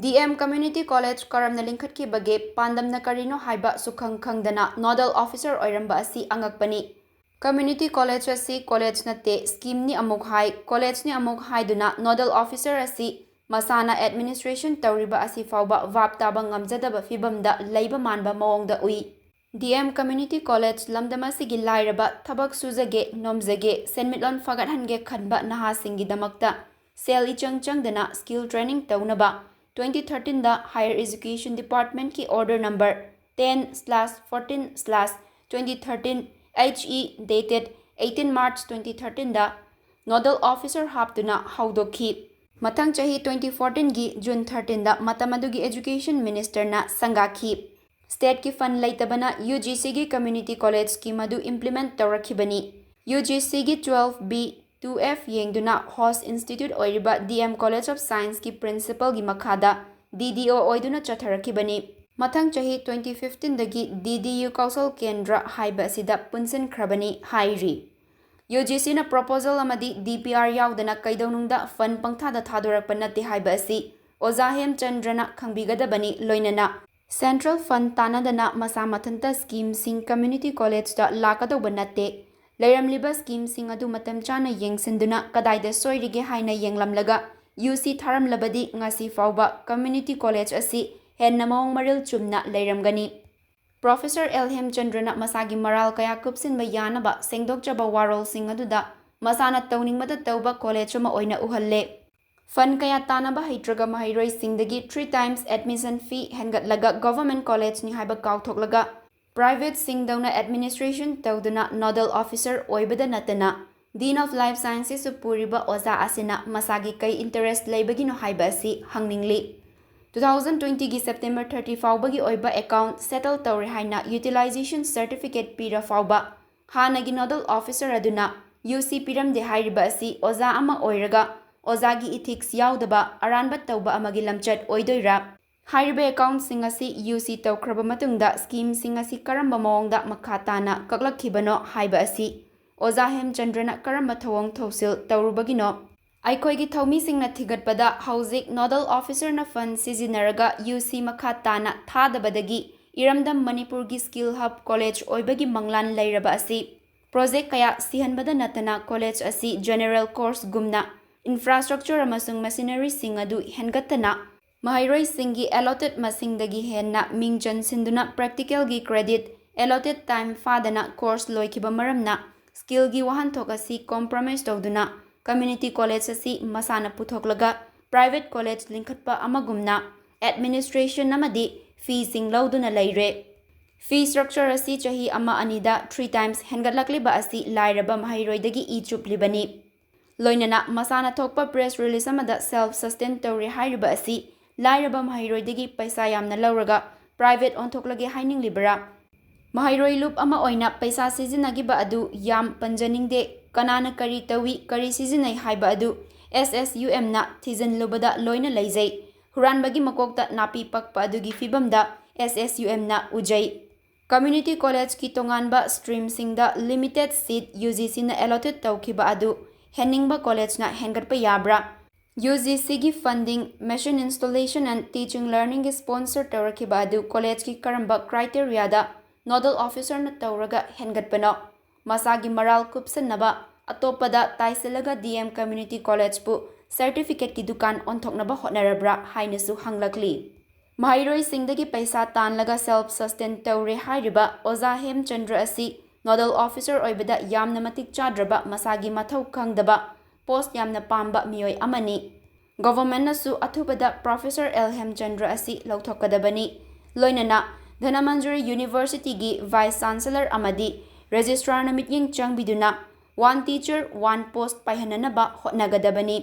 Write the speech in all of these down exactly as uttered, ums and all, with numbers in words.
D M community college ꯀꯔꯝꯅ ꯂꯤꯡꯈꯠꯈꯤꯕꯒꯦ, ꯄꯥꯟꯗꯝꯅ ꯀꯔꯤꯅꯣ ꯍꯥꯏꯕ ꯁꯨꯈꯪ ꯈꯪꯗꯅ ꯅꯣꯗꯜ ꯑꯣꯐꯤꯁꯔ ꯑꯣꯏꯔꯝꯕ ꯑꯁꯤ ꯑꯉꯛꯄꯅꯤ꯫ ꯀꯝꯃ꯭ꯌꯨꯅꯤꯇꯤ ꯀꯣꯂꯦꯖ ꯑꯁꯤ ꯀꯣꯂꯦꯖ ꯅꯠꯇꯦ, ꯁ꯭ꯀꯤꯝꯅꯤ ꯑꯃꯨꯛ ꯍꯥꯏ, ꯀꯣꯂꯦꯖꯅꯤ ꯑꯃꯨꯛ ꯍꯥꯏꯗꯨꯅ ꯅꯣꯗꯜ ꯑꯣꯐꯤꯁꯔ ꯑꯁꯤ ꯃꯁꯥꯅ ꯑꯦꯗꯃꯤꯅꯤꯁꯇ꯭ꯔꯦꯁꯟ ꯇꯧꯔꯤꯕ ꯑꯁꯤ ꯐꯥꯎꯕ ꯚꯥꯞ ꯇꯥꯕ ꯉꯝꯖꯗꯕ ꯐꯤꯚꯝꯗ ꯂꯩꯕ ꯃꯥꯟꯕ ꯃꯑꯣꯡꯗ ꯎꯏ꯫ ꯗꯤ ꯑꯦꯝ ꯀꯝꯃ꯭ꯌꯨꯅꯤꯇꯤ ꯀꯣꯂꯦꯖ ꯂꯝꯗꯝ ꯑꯁꯤꯒꯤ ꯂꯥꯏꯔꯕ, ꯊꯕꯛ ꯁꯨꯖꯒꯦ, ꯅꯣꯝꯖꯒꯦ, ꯁꯦꯟꯃꯤꯠꯂꯣꯟ ꯐꯒꯠꯍꯟꯒꯦ ꯈꯟꯕ ꯅꯍꯥꯁꯤꯡꯒꯤꯗꯃꯛꯇ ꯁꯦꯜ ꯏꯆꯪ ꯆꯪꯗꯅ ꯁ꯭ꯀꯤꯜ ꯇ꯭ꯔꯦꯅꯤꯡ ꯇꯧꯅꯕ twenty thirteenꯗ Higher Education Departmentꯀꯤ order number ten slash fourteen slash twenty thirteen H E dated eighteen March twenty thirteenꯗ ꯅꯣꯗꯜ ꯑꯣꯐꯤꯁꯔ ꯍꯥꯞꯇꯨꯅ ꯍꯧꯗꯣꯛꯈꯤ꯫ ꯃꯊꯪ ꯆꯍꯤ twenty fourteenꯒꯤ June thirteenꯗ ꯃꯇꯝ ꯑꯗꯨꯒꯤ Education Ministerꯅ ꯁꯪꯒꯥꯈꯤ꯫ ꯁ꯭ꯇꯦꯠꯀꯤ ꯐꯟ ꯂꯩꯇꯕꯅ ꯌꯨ ꯖꯤ ꯁꯤꯒꯤ ꯀꯝꯃ꯭ꯌꯨꯅꯤꯇꯤ ꯀꯣꯂꯦꯖ ꯁ꯭ꯀꯤꯝ ꯑꯗꯨ ꯏꯝꯄ꯭ꯂꯤꯃꯦꯟꯠ ꯇꯧꯔꯛꯈꯤꯕꯅꯤ꯫ ꯌꯨ ꯖꯤ ꯁꯤꯒꯤ twelve B two F ꯌꯦꯡꯗꯨꯅ ꯍꯣꯁ꯭ꯠ ꯏꯟꯁꯇꯤꯇ꯭ꯌꯨꯠ ꯑꯣꯏꯔꯤꯕ ꯗꯤ ꯑꯦꯝ ꯀꯣꯂꯦꯖ ꯑꯣꯐ ꯁꯥꯏꯟꯁꯀꯤ ꯄ꯭ꯔꯤꯟꯁꯤꯄꯜꯒꯤ ꯃꯈꯥꯗ ꯗꯤ ꯗꯤ ꯑꯣ ꯑꯣꯏꯗꯨꯅ ꯆꯠꯊꯔꯛꯈꯤꯕꯅꯤ꯫ ꯃꯊꯪ ꯆꯍꯤ twenty fifteenꯗꯒꯤ ꯗꯤ ꯗꯤ ꯌꯨ ꯀꯧꯁꯜ ꯀꯦꯟꯗ꯭ꯔ ꯍꯥꯏꯕ ꯑꯁꯤꯗ ꯄꯨꯟꯁꯤꯟꯈ꯭ꯔꯕꯅꯤ ꯍꯥꯏꯔꯤ꯫ ꯌꯨ ꯖꯤ ꯁꯤꯅ ꯄ꯭ꯔꯣꯄꯣꯖꯦꯜ ꯑꯃꯗꯤ ꯗꯤ ꯄꯤ ꯑꯥꯔ ꯌꯥꯎꯗꯅ ꯀꯩꯗꯧꯅꯨꯡꯗ ꯐꯟ ꯄꯪꯊꯥꯗ ꯊꯥꯗꯣꯔꯛꯄ ꯅꯠꯇꯦ ꯍꯥꯏꯕ ꯑꯁꯤ ꯑꯣꯖꯥ ꯍꯦꯝꯆꯟꯗ꯭ꯔꯅ ꯈꯪꯕꯤꯒꯗꯕꯅꯤ꯫ ꯂꯣꯏꯅꯅ ꯁꯦꯟꯇ꯭ꯔꯦꯜ ꯐꯟ ꯇꯥꯟꯅꯗꯅ ꯃꯁꯥ ꯃꯊꯟꯇ ꯁ꯭ꯀꯤꯝꯁꯤꯡ ꯀꯝꯃ꯭ꯌꯨꯅꯤꯇꯤ ꯀꯣꯂꯦꯖꯇ ꯂꯥꯛꯀꯗꯧꯕ ꯅꯠꯇꯦ꯫ ꯂꯩꯔꯝꯂꯤꯕ ꯁ꯭ꯀꯤꯝꯁꯤꯡ ꯑꯗꯨ ꯃꯇꯝ ꯆꯥꯅ ꯌꯦꯡꯁꯤꯟꯗꯨꯅ ꯀꯗꯥꯏꯗ ꯁꯣꯏꯔꯤꯒꯦ ꯍꯥꯏꯅ ꯌꯦꯡꯂꯝꯂꯒ ꯌꯨ ꯁꯤ ꯊꯥꯔꯝꯂꯕꯗꯤ ꯉꯁꯤ ꯐꯥꯎꯕ ꯀꯝꯃ꯭ꯌꯨꯅꯤꯇꯤ ꯀꯣꯂꯦꯖ ꯑꯁꯤ ꯍꯦꯟꯅ ꯃꯑꯣꯡ ꯃꯔꯤꯜ ꯆꯨꯝꯅ ꯂꯩꯔꯝꯒꯅꯤ꯫ ꯄ꯭ꯔꯣꯐꯦꯁꯔ ꯑꯦꯜ ꯍꯦꯝꯆꯟꯗ꯭ꯔꯅ ꯃꯁꯥꯒꯤ ꯃꯔꯥꯜ ꯀꯌꯥ ꯀꯨꯞꯁꯤꯟꯕ ꯌꯥꯅꯕ ꯁꯦꯡꯗꯣꯛꯆꯕ ꯋꯥꯔꯣꯜꯁꯤꯡ ꯑꯗꯨꯗ ꯃꯁꯥꯅ ꯇꯧꯅꯤꯡꯕꯗ ꯇꯧꯕ ꯀꯣꯂꯦꯖ ꯑꯃ ꯑꯣꯏꯅ ꯎꯍꯜꯂꯦ꯫ ꯐꯟ ꯀꯌꯥ ꯇꯥꯟꯅꯕ ꯍꯩꯇ꯭ꯔꯒ ꯃꯍꯩꯔꯣꯏꯁꯤꯡꯗꯒꯤ three times admission fee ꯍꯦꯟꯒꯠꯂꯒ ꯒꯣꯚꯔꯟꯃꯦꯟꯠ ꯀꯣꯂꯦꯖꯅꯤ ꯍꯥꯏꯕ ꯀꯥꯎꯊꯣꯛꯂꯒ ꯄ꯭ꯔꯥꯏꯚꯦꯠꯁꯤꯡꯗꯧꯅ ꯑꯦꯗꯃꯤꯅꯤꯁꯇ꯭ꯔꯦꯁꯟ ꯇꯧꯗꯨꯅ ꯅꯣꯗꯜ ꯑꯣꯐꯤꯁꯔ ꯑꯣꯏꯕꯗ ꯅꯠꯇꯅ Dean of Life Sciences ꯁꯨ ꯄꯨꯔꯤꯕ ꯑꯣꯖꯥ ꯑꯁꯤꯅ ꯃꯁꯥꯒꯤ ꯀꯩ ꯏꯟꯇꯔꯦꯁ꯭ꯠ ꯂꯩꯕꯒꯤꯅꯣ ꯍꯥꯏꯕ ꯑꯁꯤ ꯍꯪꯅꯤꯡꯂꯤ꯫ Two thousand twentyꯒꯤ September thirty ꯐꯥꯎꯕꯒꯤ ꯑꯣꯏꯕ ꯑꯦꯀꯥꯎꯟꯠ ꯁꯦꯇꯜ ꯇꯧꯔꯦ ꯍꯥꯏꯅ ꯌꯨꯇꯤꯂꯥꯏꯖꯦꯁꯟ ꯁꯔꯇꯤꯐꯤꯀꯦꯠ ꯄꯤꯔ ꯐꯥꯎꯕ ꯍꯥꯟꯅꯒꯤ ꯅꯣꯗꯜ ꯑꯣꯐꯤꯁꯔ ꯑꯗꯨꯅ ꯌꯨ ꯁꯤ ꯄꯤꯔꯝꯗꯦ ꯍꯥꯏꯔꯤꯕ ꯑꯁꯤ ꯑꯣꯖꯥ ꯑꯃ ꯑꯣꯏꯔꯒ ꯑꯣꯖꯥꯒꯤ ꯏꯊꯤꯛꯁ ꯌꯥꯎꯗꯕ ꯑꯔꯥꯟꯕ ꯇꯧꯕ ꯑꯃꯒꯤ ꯂꯝꯆꯠ ꯑꯣꯏꯗꯣꯏꯔꯥ? ꯍꯥꯏꯔꯤꯕ ꯑꯦꯀꯥꯎꯟꯠꯁꯤꯡ ꯑꯁꯤ ꯌꯨ ꯁꯤ ꯇꯧꯈ꯭ꯔꯕ ꯃꯇꯨꯡꯗ ꯁ꯭ꯀꯤꯝꯁꯤꯡ ꯑꯁꯤ ꯀꯔꯝꯕ ꯃꯑꯣꯡꯗ ꯃꯈꯥ ꯇꯥꯅ ꯀꯛꯂꯛꯈꯤꯕꯅꯣ ꯍꯥꯏꯕ ꯑꯁꯤ ꯑꯣꯖꯥ ꯍꯦꯝꯆꯟꯗ꯭ꯔꯅ ꯀꯔꯝꯕ ꯊꯧꯑꯣꯡ ꯊꯧꯁꯤꯜ ꯇꯧꯔꯨꯕꯒꯤꯅꯣ? ꯑꯩꯈꯣꯏꯒꯤ ꯊꯧꯃꯤꯁꯤꯡꯅ ꯊꯤꯒꯠꯄꯗ, ꯍꯧꯖꯤꯛ nodal officerꯅ fund ꯁꯤꯖꯤꯟꯅꯔꯒ UC ꯃꯈꯥ ꯇꯥꯅ ꯊꯥꯗꯕꯗꯒꯤ ꯏꯔꯝꯗꯝ ꯃꯅꯤꯄꯨꯔꯒꯤ skill hub college ꯑꯣꯏꯕꯒꯤ ꯃꯪꯂꯥꯟ ꯂꯩꯔꯕ ꯑꯁꯤ project ꯀꯌꯥ ꯁꯤꯍꯟꯕꯗ ꯅꯠꯇꯅ college ꯑꯁꯤ general courseꯒꯨꯝꯅ infrastructure ꯑꯃꯁꯨꯡ machineryꯁꯤꯡ ꯑꯗꯨ ꯍꯦꯟꯒꯠꯇꯅ ꯃꯍꯩꯔꯣꯏꯁꯤꯡꯒꯤ allotted ꯃꯁꯤꯡꯗꯒꯤ ꯍꯦꯟꯅ ꯃꯤꯡ ꯆꯟꯁꯤꯟꯗꯨꯅ practicalꯒꯤ credit allotted time ꯐꯥꯗꯅ course ꯂꯣꯏꯈꯤꯕ ꯃꯔꯝꯅ skillꯒꯤ ꯋꯥꯍꯟꯊꯣꯛ ꯑꯁꯤ compromise ꯇꯧꯗꯨꯅ community college ꯑꯁꯤ ꯃꯁꯥꯅ ꯄꯨꯊꯣꯛꯂꯒ private college ꯂꯤꯡꯈꯠꯄ ꯑꯃꯒꯨꯝꯅ administration ꯑꯃꯗꯤ feeꯁꯤꯡ ꯂꯧꯗꯨꯅ ꯂꯩꯔꯦ꯫ Fee structure ꯑꯁꯤ ꯆꯍꯤ ꯑꯃ ꯑꯅꯤꯗ three times ꯍꯦꯟꯒꯠꯂꯛꯂꯤꯕ ꯑꯁꯤ ꯂꯥꯏꯔꯕ ꯃꯍꯩꯔꯣꯏꯗꯒꯤ ꯏ ꯆꯨꯞꯂꯤꯕꯅꯤ꯫ ꯂꯣꯏꯅꯅ ꯃꯁꯥꯅ ꯊꯣꯛꯄ press release ꯑꯃꯗ self sustain ꯇꯧꯔꯦ ꯍꯥꯏꯔꯤꯕ ꯑꯁꯤ ꯂꯥꯏꯔꯕ ꯃꯍꯩꯔꯣꯏꯗꯒꯤ ꯄꯩꯁꯥ ꯌꯥꯝꯅ ꯂꯧꯔꯒ private ꯑꯣꯟꯊꯣꯛꯂꯒꯦ ꯍꯥꯏꯅꯤꯡꯂꯤꯕꯔꯥ? ꯃꯍꯩꯔꯣꯏ ꯂꯨꯞ ꯑꯃ ꯑꯣꯏꯅ ꯄꯩꯁꯥ ꯁꯤꯖꯤꯟꯅꯈꯤꯕ ꯑꯗꯨ ꯌꯥꯝ ꯄꯟꯖꯅꯤꯡꯗꯦ꯫ ꯀꯅꯥꯅ ꯀꯔꯤ ꯇꯧꯏ, ꯀꯔꯤ ꯁꯤꯖꯤꯟꯅꯩ ꯍꯥꯏꯕ ꯑꯗꯨ SSUMꯅ ꯊꯤꯖꯤꯜꯂꯨꯕꯗ ꯂꯣꯏꯅ ꯂꯩꯖꯩ꯫ ꯍꯨꯔꯥꯟꯕꯒꯤ ꯃꯀꯣꯛꯇ ꯅꯥꯄꯤ ꯄꯛꯄ ꯑꯗꯨꯒꯤ ꯐꯤꯕꯝꯗ SSUMꯅ ꯎꯖꯩ꯫ Community collegeꯀꯤ ꯇꯣꯉꯥꯟꯕ streamꯁꯤꯡꯗ limited seat UGCꯅ allotted ꯇꯧꯈꯤꯕ ꯑꯗꯨ ꯍꯦꯟꯅꯤꯡꯕ collegeꯅ ꯍꯦꯟꯒꯠꯄ ꯌꯥꯕ꯭ꯔꯥ? UGCꯒꯤ funding, machine installation and teaching learningꯒꯤ sponsor ꯇꯧꯔꯛꯈꯤꯕ ꯑꯗꯨ collegeꯀꯤ ꯀꯔꯝꯕ criteriaꯗ nodal officerꯅ ꯇꯧꯔꯒ ꯍꯦꯟꯒꯠꯄꯅꯣ? ꯃꯁꯥꯒꯤ ꯃꯔꯥꯜ ꯀꯨꯞꯁꯟꯅꯕ ꯑꯇꯣꯞꯄꯗ ꯇꯥꯏꯁꯤꯜꯂꯒ DM Community Collegeꯄꯨ certificateꯀꯤ ꯗꯨꯀꯥꯟ ꯑꯣꯟꯊꯣꯛꯅꯕ ꯍꯣꯠꯅꯔꯕ꯭ꯔꯥ ꯍꯥꯏꯅꯁꯨ ꯍꯪꯂꯛꯂꯤ꯫ ꯃꯍꯩꯔꯣꯏꯁꯤꯡꯗꯒꯤ ꯄꯩꯁꯥ ꯇꯥꯟꯂꯒ self sustain ꯇꯧꯔꯦ ꯍꯥꯏꯔꯤꯕ ꯑꯣꯖꯥ ꯍꯦꯝꯆꯟꯗ꯭ꯔ ꯑꯁꯤ nodal officer ꯑꯣꯏꯕꯗ ꯌꯥꯝꯅ ꯃꯇꯤꯛ ꯆꯥꯗ꯭ꯔꯕ, ꯃꯁꯥꯒꯤ ꯃꯊꯧ ꯈꯪꯗꯕ, post ꯌꯥꯝꯅ ꯄꯥꯝꯕ ꯃꯤꯑꯣꯏ ꯑꯃꯅꯤ꯫ Governmentꯅꯁꯨ ꯑꯊꯨꯕꯗ Professor L ꯍꯦꯝꯆꯟꯗ꯭ꯔ ꯑꯁꯤ ꯂꯧꯊꯣꯛꯀꯗꯕꯅꯤ꯫ ꯂꯣꯏꯅꯅ ꯙꯅꯃꯟꯖꯨꯔꯤ Universityꯒꯤ Vice Chancellor ꯑꯃꯗꯤ Registrarꯅ ꯃꯤꯠꯌꯦꯡ ꯆꯪꯕꯤꯗꯨꯅ one teacher, one post ꯄꯥꯏꯍꯟꯅꯅꯕ ꯍꯣꯠꯅꯒꯗꯕꯅꯤ꯫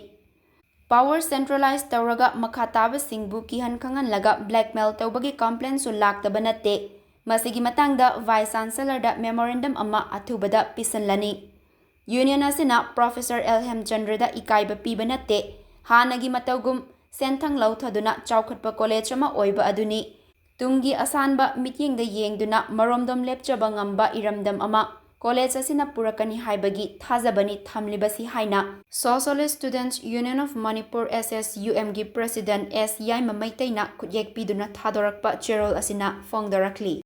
Power centralize ꯇꯧꯔꯒ ꯃꯈꯥ ꯇꯥꯕꯁꯤꯡꯕꯨ ꯀꯤꯍꯟ ꯈꯪꯍꯜꯂꯒ blackmail ꯇꯧꯕꯒꯤ complaintꯁꯨ ꯂꯥꯛꯇꯕ ꯅꯠꯇꯦ꯫ ꯃꯁꯤꯒꯤ ꯃꯇꯥꯡꯗ Vice Chancellorꯗ memorandum ꯑꯃ ꯑꯊꯨꯕꯗ ꯄꯤꯁꯤꯜꯂꯅꯤ꯫ Union ꯑꯁꯤꯅ Professor L ꯍꯦꯝꯆꯟꯗ꯭ꯔꯗ ꯏꯀꯥꯏꯕ ꯄꯤꯕ ꯅꯠꯇꯦ꯫ ꯍꯥꯟꯅꯒꯤ ꯃꯇꯧꯒꯨꯝ ꯁꯦꯟꯊꯪ ꯂꯧꯊꯗꯨꯅ ꯆꯥꯎꯈꯠꯄ college ꯑꯃ ꯑꯣꯏꯕ ꯑꯗꯨꯅꯤ꯫ ꯇꯨꯡꯒꯤ ꯑꯁꯥꯟꯕ ꯃꯤꯠꯌꯦꯡꯗ ꯌꯦꯡꯗꯨꯅ ꯃꯔꯣꯝꯗꯣꯝ ꯂꯦꯞꯆꯕ ꯉꯝꯕ ꯏꯔꯝꯗꯝ ꯑꯃ ꯀꯣꯂꯦꯖ ꯑꯁꯤꯅ ꯄꯨꯔꯛꯀꯅꯤ ꯍꯥꯏꯕꯒꯤ ꯊꯥꯖꯕꯅꯤ ꯊꯝꯂꯤꯕꯁꯤ ꯍꯥꯏꯅ Socialist Students Union of Manipur, S S U M ꯒꯤ president S ꯌꯥꯏꯃ ꯃꯩꯇꯩꯅ ꯈꯨꯠꯌꯦꯛ ꯄꯤꯗꯨꯅ ꯊꯥꯗꯣꯔꯛꯄ ꯆꯦꯔꯣꯜ ꯑꯁꯤꯅ ꯐꯣꯡꯗꯣꯔꯛꯂꯤ꯫